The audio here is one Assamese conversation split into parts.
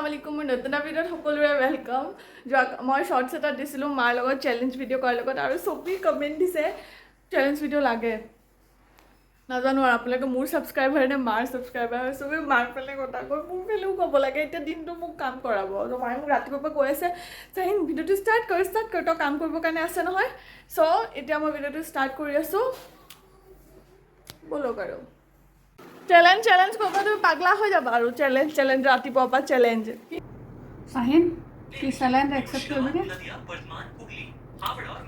আসসালামু আলাইকুম। মোৰ নতুন এটা ভিডিঅ'ত সকলোৰে welcome. যোৱা মই শ্বৰ্টছ এটা দিছিলোঁ মাৰ লগত চেলেঞ্জ ভিডিঅ' কৰাৰ লগত, আৰু চবেই কমেণ্ট দিছে চেলেঞ্জ ভিডিঅ' লাগে। নাজানো আৰু আপোনালোকে মোৰ ছাবস্ক্ৰাইবাৰ নে মাৰ ছাবস্ক্ৰাইবাৰ, চবেই মাৰ ফালে কথা কয়, মোৰ ফালেও ক'ব লাগে। এতিয়া দিনটো মোক কাম কৰাব। ত' মায়ে মোক ৰাতিপুৱাৰ পৰা কৈ আছে, চাহিন, ভিডিঅ'টো ষ্টাৰ্ট কৰ, ষ্টাৰ্ট কৰ, তই কাম কৰিবৰ কাৰণে আছে নহয়। চ' এতিয়া মই ভিডিঅ'টো ষ্টাৰ্ট কৰি আছোঁ। ব'লক আৰু চেলেঞ্জ চেলেঞ্জ কৰিব, তুমি পাগলা হৈ যাবা। আৰু চেলেঞ্জ চেলেঞ্জ, ৰাতিপুৱাৰ পৰা চেলেঞ্জ। চাহিন, কি চেলেঞ্জ একচেপ্ট কৰিবিনে?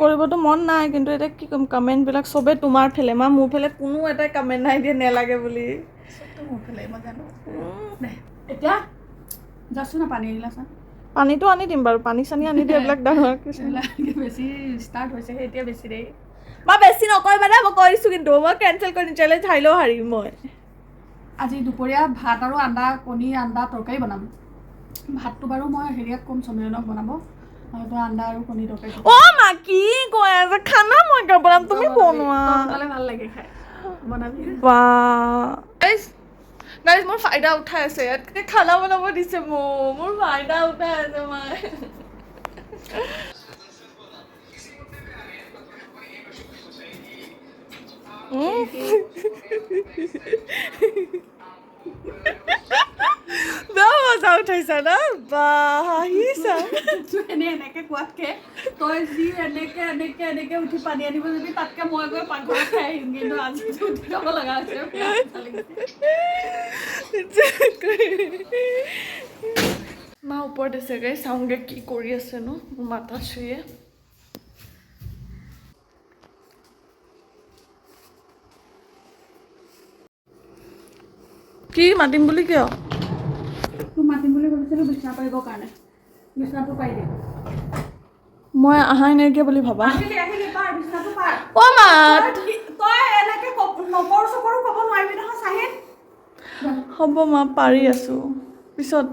কৰিবতো মন নাই, কিন্তু এতিয়া কি ক'ম, কমেণ্টবিলাক চবেই তোমাৰ ফালে। মা, মোৰ ফালে কোনো এটাই কমেণ্ট নাই দিয়ে নেলাগে বুলি। চবটো মোৰ ফালে, মই জানো। দে এতিয়া যাচোন না, পানী এগিলাচ আন। পানীটো আনি দিম বাৰু, পানী চানী আনি দিয়ে, এইবিলাক ডাঙৰ কিছু এইবিলাক বেছি ষ্টাৰ্ট হৈছেহে এতিয়া, বেছি দেৰি। মই বেছি নকৰিবা দেই, মই কৈ দিছোঁ, কিন্তু মই কেঞ্চেল কৰি দিম চেলেঞ্জ, হাৰিলেও হাৰিম মই। আজি দুপৰীয়া ভাত আৰু আণ্ডা, কণী আণ্ডা তৰকাৰী বনাম। ভাতটো বাৰু মই হেৰিয়াক ক'ম, সমীৰণক বনাব, আৰু তই আণ্ডা আৰু কণী তৰকাৰী। অ' মা, কি কৈ আছা? খানা মই কিয় বনাম? তুমি বনোৱা। তই বনালে ভাল লাগে খাই, বনাবি। বা গাইজ, গাইজ, মোৰ ফাইদা উঠাই আছে ইয়াত। খানা বনাব দিছে মোক, মোৰ ফাইদা উঠাই আছে মায়ে। বেয়া মজা উঠাইছা ন? বা, হাঁহিছা। তোৰ এনেই এনেকে কোৱাতকে, তই যি এনেকে এনেকে এনেকে উঠি পানী আনিব যাবি, তাতকে মই গৈ পাকঘৰত খাই আহিম। কিন্তু আজি যে উঠি যাব লগা হৈছে, বেয়া লাগিছে। মা ওপৰত আছে গাইজ, চাওঁগে কি কৰি আছে নো মোৰ মাতাশ্ৰীয়ে। কি মাতিম বুলি কিয়? তোক মাতিম বুলি ভাবিছিলোঁ বিচনা পাৰিবৰ কাৰণে। বিচনাটো পাৰি দে। মই অহাই নাইকিয়া বুলি ভাবা। আহিলি, আহিলি, পাৰ বিচনাটো, পাৰ। অ' মা। তই এনেকে নকৰো চকৰো ক'ব নোৱাৰিবি নহয়, চাহিন। হ'ব মা, পাৰি আছো, পিছত।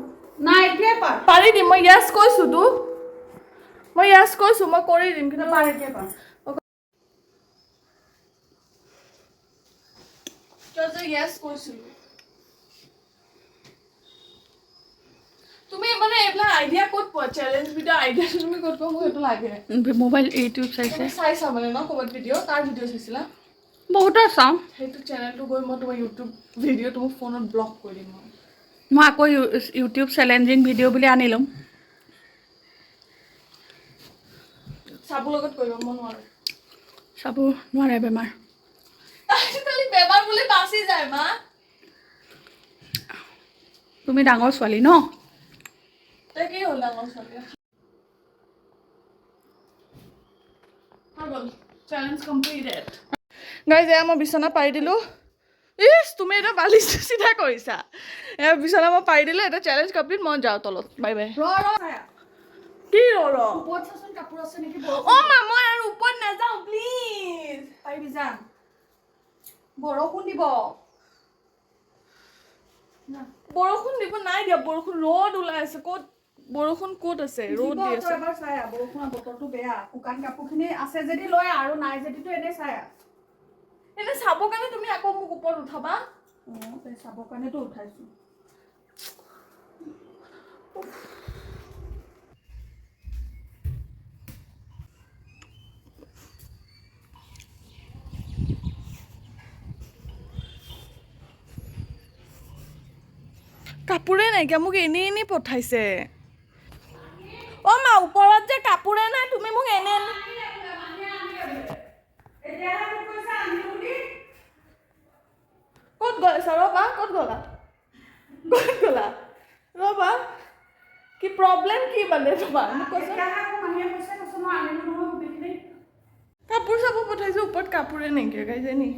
নাই, এতিয়াই পাৰ। পাৰি দিম মই, য়েছ কৈছো তো, মই য়েছ কৈছো, মই কৰি দিম কিন্তু। পাৰ, এতিয়াই পাৰ। তই যে য়েছ কৈছিলো। তুমি মানে এইবিলাক আইডিয়া ক'ত পোৱা? চেলেঞ্জ ভিডিঅ' আইডিয়া তুমি ক'ত পোৱা? মোক সেইটো লাগে। মোবাইল ইউটিউব চাইছে। তুমি চাইছা মানে ন ক'ৰবাত ভিডিঅ'? কাৰ ভিডিঅ' চাইছিলা? বহুতৰ চাওঁ। সেইটো চেনেলটো গৈ মই তোমাৰ ইউটিউব ভিডিঅ'টো মোৰ ফোনত ব্লক কৰি দিম মই। মই আকৌ ইউটিউব চেলেঞ্জিং ভিডিঅ' বুলি আনি ল'ম। চাবুৰ লগত কৰিব, মই নোৱাৰোঁ। চাব নোৱাৰে, বেমাৰ। আজিকালি বেমাৰ বুলি বাচি যায় মা। তুমি ডাঙৰ ছোৱালী ন? তই কি হ'ল ডাঙৰ ছোৱালী? হৈ গ'ল, চেলেঞ্জ কমপ্লিটেড। গাইজ, এয়া মই বিচনা পাৰি দিলোঁ। ইছ, তুমি এতিয়া বালিচটো চিধা কৰিছা। এয়া বিচনা মই পাৰি দিলোঁ, এতিয়া চেলেঞ্জ কমপ্লিট। মই যাওঁ তলত, বাই বাই। ৰ ৰ। কি ৰ ৰ? ওপৰত চাচোন, কাপোৰ আছে নেকি। অ' মা, মই আৰু ওপৰত নাযাওঁ, প্লিজ। পাৰিবি, যা, বৰষুণ দিব। বৰষুণ দিব নাই দিয়া, বৰষুণ, ৰ'দ ওলাই আছে। ক'ত বৰষুণ, ক'ত আছে? ৰ'দ দি দিব, আছে। তই এবাৰ চাই আহ, বৰষুণৰ বতৰটো বেয়া। শুকান কাপোৰখিনি আছে যদি লৈ আহ, আৰু নাই যদিতো এনেই চাই আহ। এনে চাব কাৰণে তুমি আকৌ মোক ওপৰত উঠাবা? অঁ, তই চাবৰ কাৰণেতো উঠাইছোঁ। কাপোৰে নাইকিয়া, মোক এনেই এনেই পঠাইছে। অ' মা, ওপৰত যে কাপোৰে নাই, তুমি মোক এনে এনে এতিয়াহে মোক কৈছা আনিলো বুলি। ক'ত গৈছা? ৰ'বা, ক'ত গ'লা, ক'ত গ'লা? ৰ'বা, কি প্ৰব্লেম কি মানে তোমাৰ? মোক কোৱাচোন। এতিয়াহে আকৌ মাহীয়ে কৈছে, কৈছে মই আনিলো নহয় গোটেইখিনি। কাপোৰ চাপোৰ পঠাইছোঁ, ওপৰত কাপোৰে নাইকিয়া গাইজ, এনেই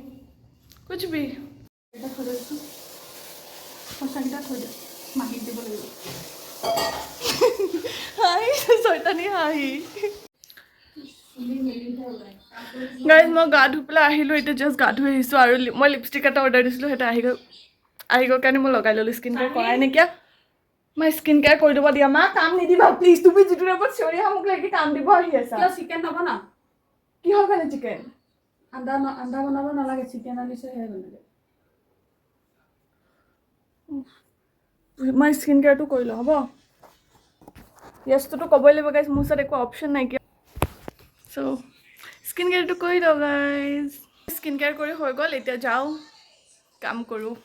कुछ भी। এটা থৈ দিছোঁ, পইচাকেইটা থৈ দে, মাহীক দিব লাগিব। হাঁহি, চয়তানি হাঁহি। চুলি মেলিহে ওলাই। গাইজ, মই গা ধুই পেলাই আহিলোঁ, এতিয়া জাষ্ট গা ধুই আহিছোঁ। আৰু মই লিপষ্টিক এটা অৰ্ডাৰ দিছিলোঁ, সেইটো আহি গ'ল। আহি গ'ল কাৰণে মই লগাই ল'লোঁ। স্কিন কেয়াৰ কৰাই নাইকিয়া। মই স্কিন কেয়াৰ কৰি দিব দিয়া মা, কাম নিদিবা প্লিজ। তুমি যিটো টাইপত চিঞৰি আহা, মোক লাগি কাম দিব আহি আছা। কিয়, চিকেন নবনা? কিহৰ কাৰণে চিকেন? আণ্ডা আণ্ডা বনাব নালাগে, চিকেন আনিছে, সেয়াই বনালে। মই স্কিন কেয়াৰটো কৰি লওঁ, হ'ব। য়েছটোতো ক'বই লাগিব গাইজ, মোৰ ওচৰত একো অপশ্যন নাইকিয়া। চ' স্কিন কেয়াৰটো কৰি লওঁ গাইজ। স্কিন কেয়াৰ কৰি হৈ গ'ল, এতিয়া যাওঁ কাম কৰোঁ।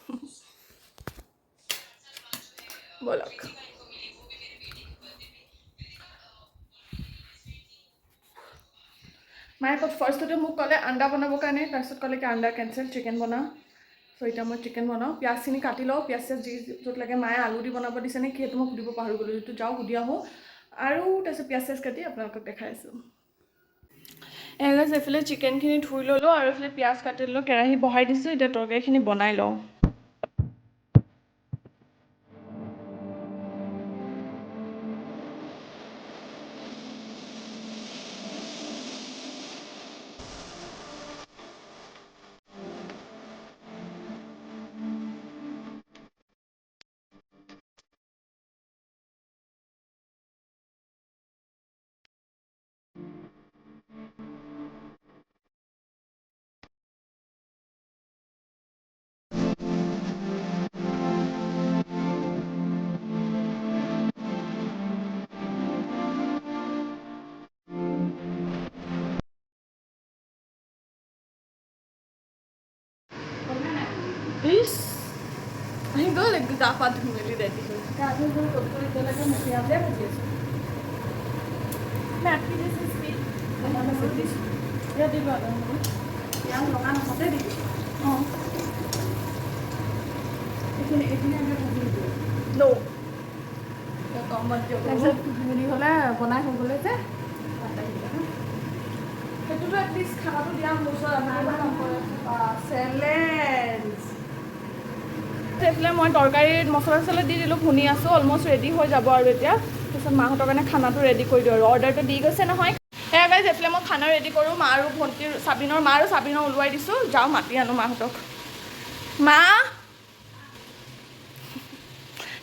ব'লক। মায়ে ফাৰ্ষ্টতে মোক ক'লে আণ্ডা বনাবৰ কাৰণে, তাৰপিছত ক'লে কি আণ্ডা কেঞ্চেল, চিকেন বনা। চ' এতিয়া মই চিকেন বনাওঁ, পিঁয়াজখিনি কাটি লওঁ। পিঁয়াজ চিয়াজ যি য'ত লাগে, মায়ে আলু দি বনাব দিছে নে কি সেইটো মই সুধিব পাহৰি গ'লোঁ, যিটো যাওঁ সুধি আহোঁ। আৰু তাৰপিছত পিঁয়াজ চিয়াজ কাটি আপোনালোকক দেখাই আছোঁ। এগাছ এইফালে চিকেনখিনি ধুই ল'লোঁ আৰু এইফালে পিঁয়াজ কাটি ল'লোঁ, কেৰাহী বহাই দিছোঁ। এতিয়া তৰকাৰীখিনি বনাই লওঁ। ইছ, আহি গ'ল, গা পা ধুই মেলি ৰেডি হৈ। গা ধুই গ'ল, ক'ত এতিয়ালৈকে মই পিঁয়াজে ভাজি আছোঁ। ইয়াত দিলোঁ আদা নহৰু। পিঁয়াজ লগা নহওঁতে দি দিছোঁ। অঁ। এইখিনি আগে ভাজি দিলোঁ। ন' কমত দিয়ক। তাৰপিছত হেৰি হ'লে, বনাই হৈ গ'লে যে ভাত আহিলে। সেইটোতো এটলিষ্ট খানাটো দিয়া মোৰ ওচৰত চেলেঞ্জ। এইফালে মই তৰকাৰীত মছলা চছলা দি দিলোঁ, ভুনি আছোঁ, অলমষ্ট ৰেডি হৈ যাব আৰু এতিয়া। তাৰপিছত মাহঁতৰ কাৰণে খানাটো ৰেডি কৰি দিওঁ আৰু অৰ্ডাৰটো দি গৈছে নহয়। সেয়া গাইজ, এইফালে মই খানা ৰেডি কৰোঁ। মা আৰু ভণ্টিৰ, চাবিনৰ মা আৰু চাবিনৰ ওলোৱাই দিছোঁ। যাওঁ মাতি আনো মাহঁতক। মা,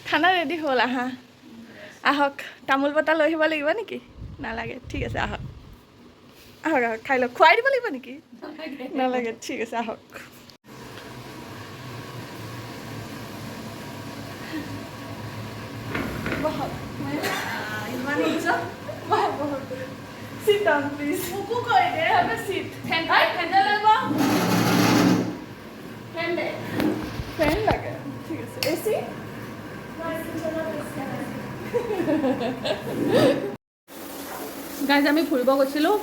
খানা ৰেডি হ'ল, আহা আহক। তামোল বটা লৈ আহিব লাগিব নেকি? নালাগে, ঠিক আছে, আহক আহক আহক, খাই লওক। খুৱাই দিব লাগিব নেকি? নালাগে, ঠিক আছে, আহক। বহক। ইমান আহিছ। বহক বহক, sit down please. মোকো কৈ দে, have a seat. ফেন ফেন লাগিব, ফেন দে। ফেন লাগে, ঠিক আছে। এ চি। গাইজ, আমি ফুৰিব গৈছিলোঁ,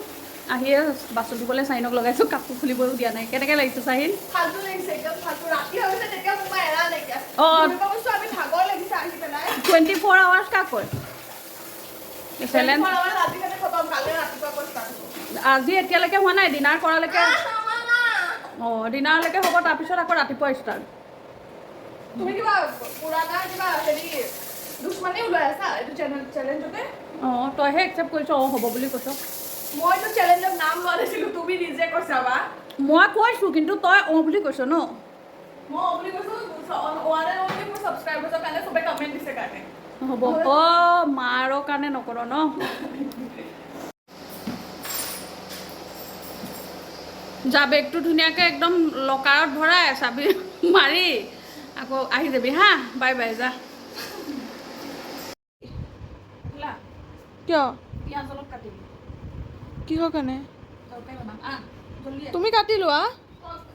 আহিয়ে বাচন ধুবলৈ চাহিনক লগাইছোঁ, কাপোৰ খুলিবও দিয়া নাই। কেনেকৈ লাগিছে চাহিন? ফাল্টু লাগিছে, একদম ফাল্টু। ৰাতি হৈ গৈছে তেতিয়া মোৰ এৰা নাইকিয়া। অঁ। ফুৰিব গৈছোঁ আমি, ভাগৰ লাগিছে আহি পেলাই। 24 আৱাৰ্ছ কাক কয়? চেলেঞ্জ। 24 hours ৰাতি কাৰণে খতম, কালি ৰাতিপুৱা আকৌ ষ্টাৰ্ট হ'ব। আজি এতিয়ালৈকে হোৱা নাই, ডিনাৰ কৰালৈকে। অঁ, ডিনাৰলৈকে হ'ব, তাৰপিছত আকৌ ৰাতিপুৱা ষ্টাৰ্ট। তুমি কিবা পুৰাণা কিবা হেৰি দুশ্মনী ওলাই আছা এইটো চেনেল চেলেঞ্জতে। অঁ, তইহে একচেপ্ট কৰিছ, অঁ হ'ব বুলি কৈছ। মইতো চেলেঞ্জত নাম লোৱা নাছিলো, তুমি নিজে কৈছা বা। মই কৈছোঁ, কিন্তু তই অঁ বুলি কৈছ ন। মই অ বুলি কৈছো, ওৱান এণ্ড অনলি মোৰ ছাবস্ক্ৰাইবাৰ্ছৰ কাৰণে, চবে কমেণ্ট দিছে কাৰণে। হ'ব, অঁ, মাৰৰ কাৰণে নকৰ ন। যা, বেগটো ধুনীয়াকৈ একদম লকাৰত ভৰাই চাবি মাৰি আকৌ আহি যাবি। হা, বাই বাই, যা। কিয়? পিঁয়াজ অলপ কাটিবি। কিহৰ কাৰণে? তৰকাৰী বনাম, আহ জলদি আহ। তুমি কাটি লোৱা।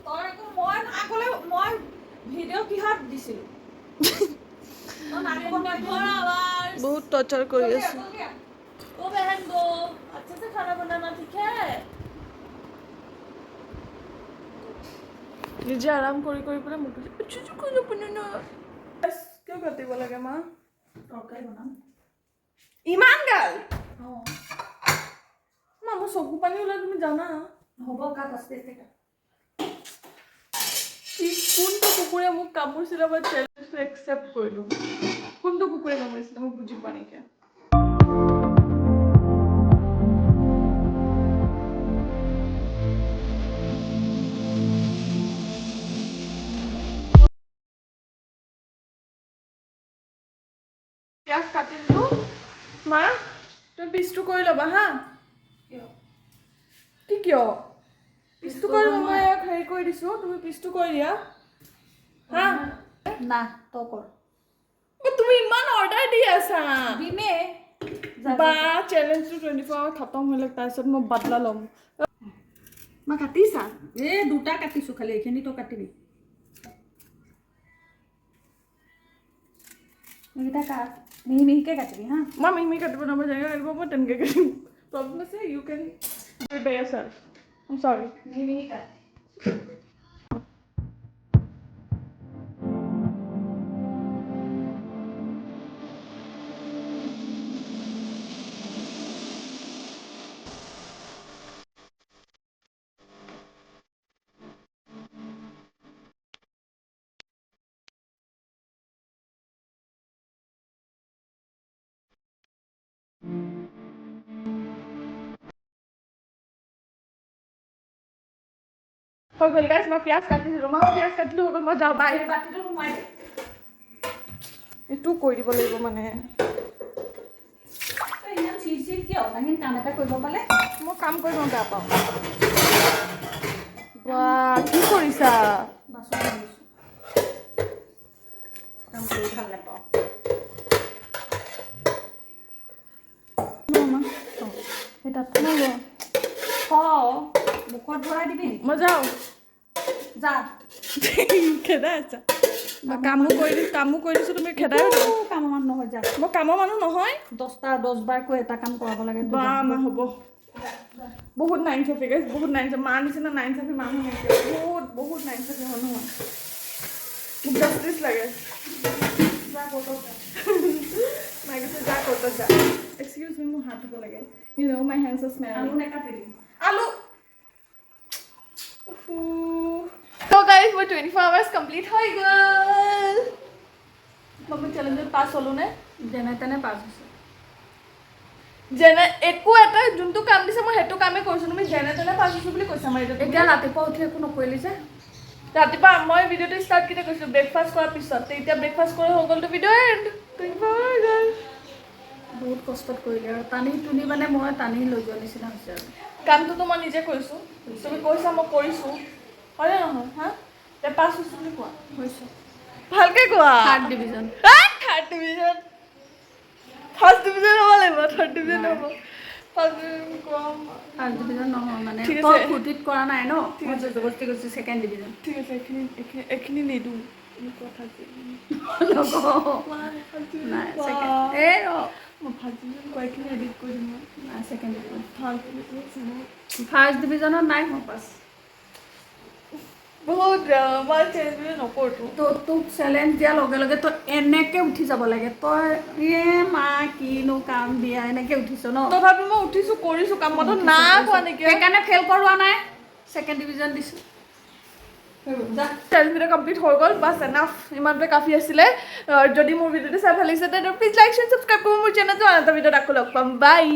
তই আকৌ মই নাকলে মই ভিডিঅ' কিহত দিছিলোঁ? তই নাই ক'ব নোৱাৰিবি। বহুত টৰ্চাৰ কৰি আছো। জলদি আহ। ओ बहन दो, अच्छे से खाना बनाना, ठीक है? নিজে আৰাম কৰি কৰি পেলাই মোক কৈছে, "আচ্ছা, আচ্ছা, খানা বনানা।" কিয় কাটিব লাগে মা? তৰকাৰী বনাম। ইমান গাল। অঁ। মা, মোৰ চকু পানী ওলাই, তুমি জানা। হ'ব, কাট, আস্তে আস্তে কাট। কি কোনটো কুকুৰে মোক কামুৰিছিলে? মই চেলেঞ্জটো একচেপ্ট কৰিলোঁ। কোনটো কুকুৰে কামুৰিছিলে মই বুজি পোৱা নাইকিয়া। পিঁয়াজ কাটি দিলোঁ। মা, তুমি পিচটো কৰি ল'বা হা। কিয়? কি কিয়? পিচটো কৰি ল'বা, মই ইয়াক হেৰি কৰি দিছোঁ, তুমি পিচটো কৰি দিয়া হা। না, তই কৰ। অ, তুমি ইমান অৰ্ডাৰ দি আছা। দিমে। বা চেলেঞ্জটো 24 আৱাৰ খতম হৈ লওক, তাৰপিছত মই বাদলা ল'ম। মা, কাটিছা? এই দুটা কাটিছো খালি, এইখিনি তই কাটিবি। এইকেইটা কাট, মিহি মিহিকে কাটিবি হা। মই মিহি মিহি কাটিব নোৱাৰোঁ, যেনেকৈ কাটিব মই তেনেকৈ কাটিম। প্ৰব্লেম আছে, you can do it by yourself. I'm sorry. মিহি মিহি কাট। হৈ গ'ল গাইজ, মই পিঁয়াজ কাটিছিলোঁ, মই পিঁয়াজ কাটিলোঁ, হৈ গ'ল, মই যাওঁ, বাই। বাতিটো সোমাই দে। এইটো কৰি দিব লাগিব মানে। তই ইমান চিৰ চিৰ কিয়? ইমান কাম এটা কৰিব পালে। মই কাম কৰিব বেয়া পাওঁ। বা, কি কৰিছা? বাচন ধুইছোঁ। কাম কৰি ভাল নাপাওঁ। সেই তাত থ, মুখত ভৰাই দিবি। মই যাওঁ। যা। খেদাই আছা। মই কামো কৰি দিছোঁ, কামো কৰি দিছোঁ, তুমি খেদাই দিছা। কামৰ মানুহ নহয়, যা। মই কামৰ মানুহ নহয়। 10টা 10 বাৰকৈ এটা কাম কৰাব লাগে। বা মা, হ'ব। বহুত নাইনচাফি গাইজ, বহুত নাইনচাফি। মাৰ নিচিনা নাইনচাফি মানুহ নাইকিয়া। বহুত বহুত নাইনচাফি মানুহ হয়। মোক জাষ্টিছ লাগে। যা, ক'ত যা। মায়ে কৈছে যা, ক'ত যা। এক্সকিউজ মি, মোৰ হাত ধুব লাগে। My hands are smell. আলু নেকাটিবি। আলু। তো গাইজ, মোৰ 24 আৱাৰ্ছ কমপ্লিট হৈ গ'ল। মই চেলেঞ্জত পাছ হ'লো নে? যেনে তেনে পাছ হৈছে। যেনে একো এটা যোনটো কাম দিছে, মই সেইটো কামেই কৰিছোঁ। তুমি যেনে তেনে পাছ হৈছোঁ বুলি কৈছা মই এতিয়া। এতিয়া ৰাতিপুৱা উঠি একো নকৰিলি যে। ৰাতিপুৱা মই ভিডিঅ'টো ষ্টাৰ্ট কেতিয়া কৰিছিলোঁ? ব্ৰেকফাষ্ট কৰাৰ পিছত। তো এতিয়া ব্ৰেকফাষ্ট কৰি হৈ গ'লতো, ভিডিঅ' এণ্ড 24 হৈ গ'ল। বহুত কষ্টত কৰিলি আৰু টানি টুনি, মানে মই টানি লৈ যোৱা নিচিনা হৈছে আৰু। কামটোতো মই নিজে কৰিছোঁ। তুমি কৈছা, মই কৰিছোঁ, হয়নে নহয়? হা, এতিয়া পাছ হৈছোঁ বুলি কোৱা। হৈছোঁ। ভালকে কোৱা। Third division. Third division? First division হ'ব লাগিব। থাৰ্ড ডিভিজন হ'ব, ফাৰ্ষ্ট ডিভিজন কম। থাৰ্ড ডিভিজন নহয় মানে ঠিক তই আছে। ফূৰ্তিত কৰা নাই ন, মই জবৰদস্তি কৰিছোঁ, ছেকেণ্ড ডিভিজন। ঠিক আছে, এইখিনি এইখিনি এইখিনি নিদিওঁ। এনেকুৱা থাৰ্ড ডিভিজন। নাই, ছেকেণ্ড, এই ৰ। মই ফাৰ্ষ্ট ডিভিজন কোৱা, এইখিনি এডিট কৰি দিম মই। নাই, second division. Third division. First ডিভিজনত নাই মই পাছ। বহুত মই চেঞ্জ নকৰোঁ। তো তোক চেলেঞ্জ দিয়াৰ লগে লগে তই এনেকে উঠি যাব লাগে। তই এ মা, কিনো কাম দিয়া, এনেকে উঠিছ ন। তথাপি মই উঠিছোঁ, কৰিছোঁ কাম। মইতো না কোৱা নেকি? সেইকাৰণে ফেইল কৰোৱা নাই, ছেকেণ্ড ডিভিজন দিছোঁ, যা। চেলেঞ্জ ভিডিঅ' কমপ্লিট হৈ গ'ল, বাছ, এনাফ, ইমানটোৱে কাফি আছিলে। যদি মোৰ ভিডিঅ'টো চাই ভাল লাগিছে, তেন্তে প্লিজ লাইক, শ্বেয়াৰ, ছাবস্ক্ৰাইব কৰিব মোৰ চেনেলটো। আন এটা ভিডিঅ'ত আকৌ লগ পাম, বাই।